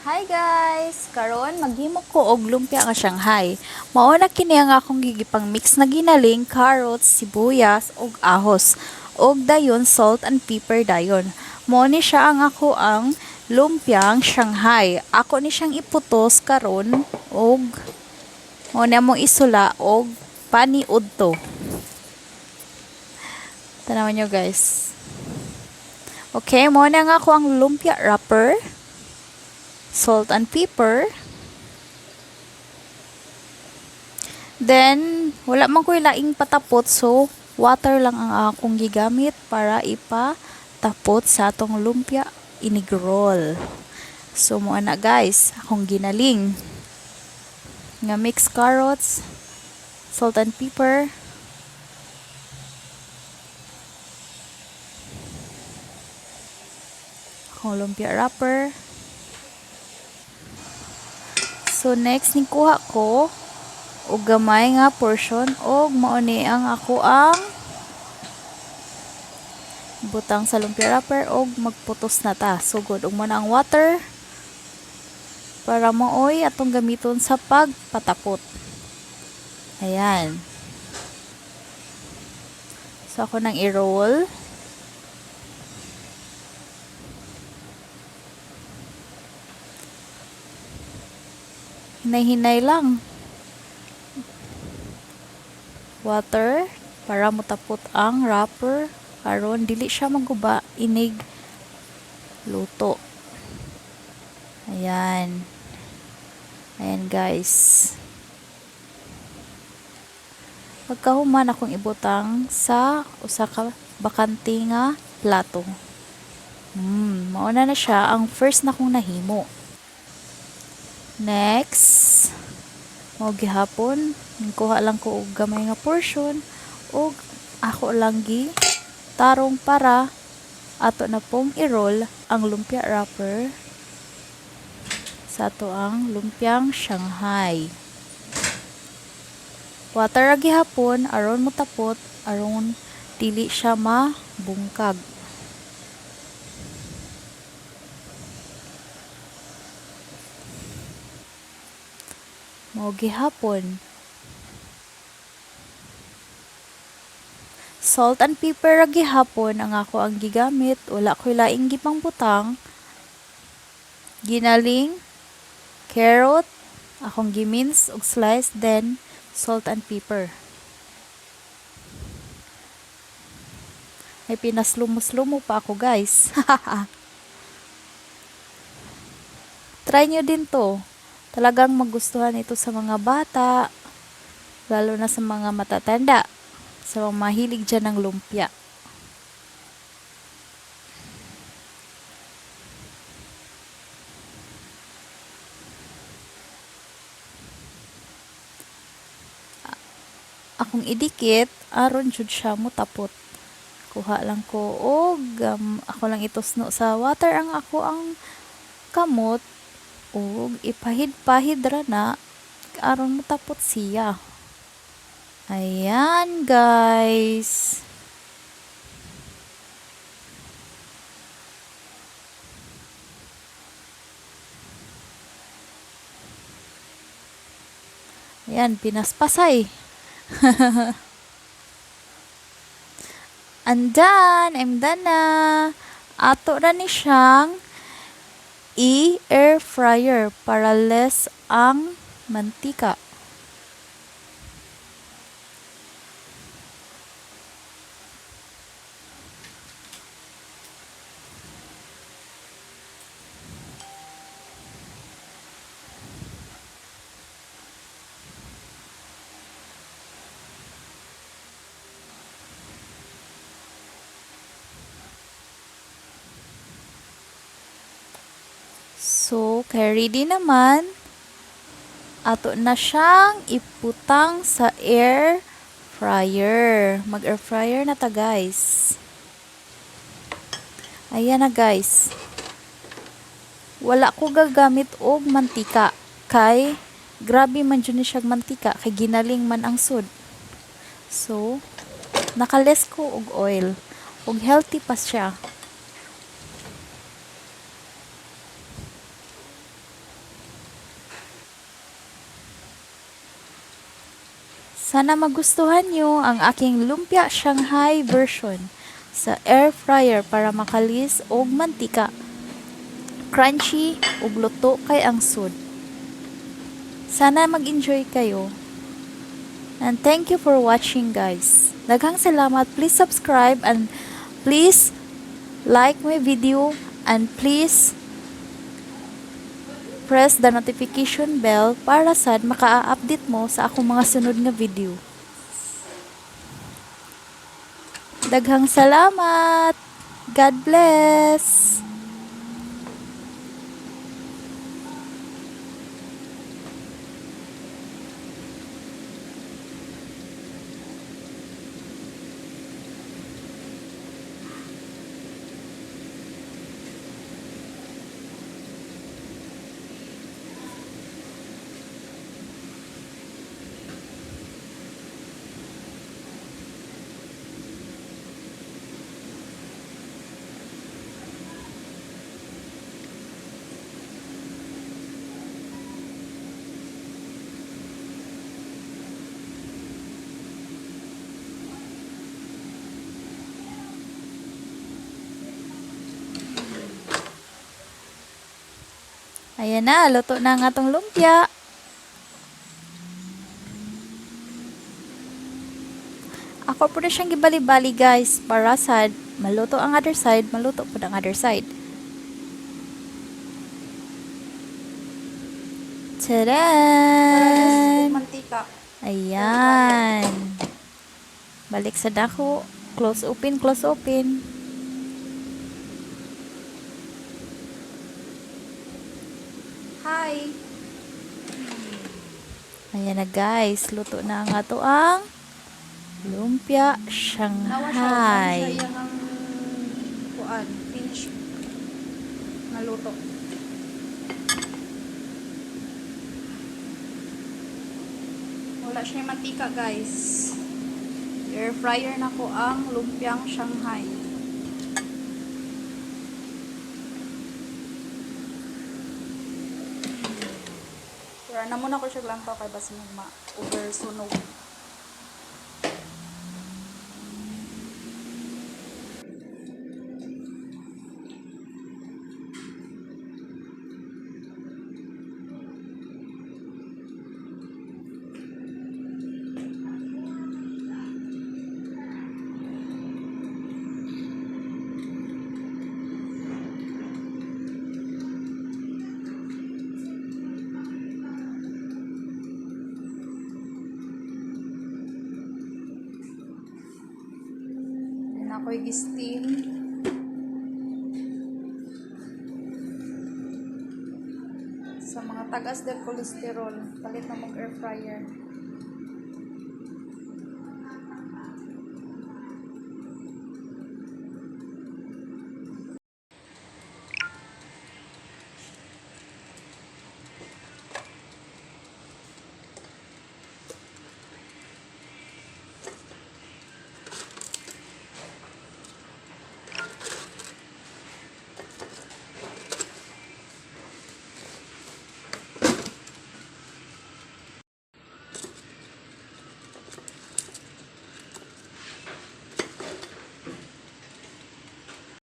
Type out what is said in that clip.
Hi guys! Karon maghimo ko og lumpia nga Shanghai. Mao na kini ang akong gigipang mix na ginaling, carrots, sibuyas ug ahos. Og dayon salt and pepper dayon. Mao ni siya ang ako ang lumpiang Shanghai. Ako ni siyang iputos karon og mao ni among isula og paniudto. Tanawan nyo, guys. Okay, mao na nga ako ang lumpia wrapper, salt and pepper. Then, wala man ko'y laing patapot, so water lang ang akong gigamit para ipatapot sa atong lumpia inig-roll. So, mo na guys, akong ginaling nga mix carrots, salt and pepper. Akong lumpia wrapper. So next ni kuha ko og gamay nga portion og mao ni ang ako ang butang sa lumpia wrapper og magputos na ta. Sugod ug mo na ang water para maoy atong gamiton sa pagpatapot. Ayan. So ako nang i-roll. Hinay-hinay lang. Water para mutapot ang wrapper aron dili siya maguba inig luto. Ayan. Ayan guys. Pagkahuman, akong ibutang sa usa ka bakante nga plato. Mao na na siya ang first na kong nahimo. Next, mao gihapon, kuha lang ko og gamay nga portion ug ako lang gi tarong para ato na pong i-roll ang lumpia wrapper sa ato ang lumpiang Shanghai. Water ra gihapon aron motapot, aron dili siya mabungkag. Mao gihapon. Salt and pepper ra gihapon ang ako ang gigamit. Wala ko'y laing gipangbutang. Ginaling, carrot, akong gimince og slice, then salt and pepper. May pinaslumo-slumo pa ako, guys. Try nyo din to. Talagang magustuhan ito sa mga bata, lalo na sa mga matatanda, sa mga mahilig dyan ng lumpia. Akong idikit aron jud siya motapot. Kuha lang ko og ako lang itusno sa water ang ako ang kamot ug ipahid-pahid ra na aron motapot siya. Ayan guys. Ayan, pinaspasay. And done! I'm done na! Ato na ni siyang i-air fryer para less ang mantika. So, kay ready naman, ato na siyang iputang sa air fryer. Mag-air fryer na ta, guys. Ayan na, guys. Wala ko gagamit og mantika kay grabe man jud ni siyang mantika kay ginaling man ang sud. So, nakaless ko og oil ug healthy pa siya. Sana magustuhan nyo ang aking lumpia Shanghai version sa air fryer para makalis og mantika. Crunchy ug luto kay ang sud. Sana mag-enjoy kayo. And thank you for watching, guys. Daghang salamat. Please subscribe and please like my video and please press the notification bell para sad maka-update mo sa akong mga sunod nga video. Daghang salamat. God bless. Ayan na, luto na ang atong lumpia. Ako po na siyang gibali-bali, guys, para sad maluto ang other side, maluto po ang other side. Tadaan! Mantika. Ayan. Balik sa dako. Close open, close open. Hi. Ayan na, guys, luto na ang ato ang lumpia Nawa siya, Shanghai. siya iyang ang kuan, finish nga luto. Wala siya mantika, guys. Air fryer na ko ang lumpiang Shanghai. Pero na muna ko siya lantaw kay basin ma over sunog. Yan ako'y gi-steam. Sa mga tagas del cholesterol, palit na mag air fryer.